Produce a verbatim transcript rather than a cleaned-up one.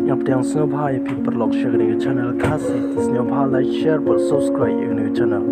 Nga pdiang sngewbha ïa phi paralok sha kane ka channel Khasi. Te sngewbha like, share bad subscribe ïa kane ka channel.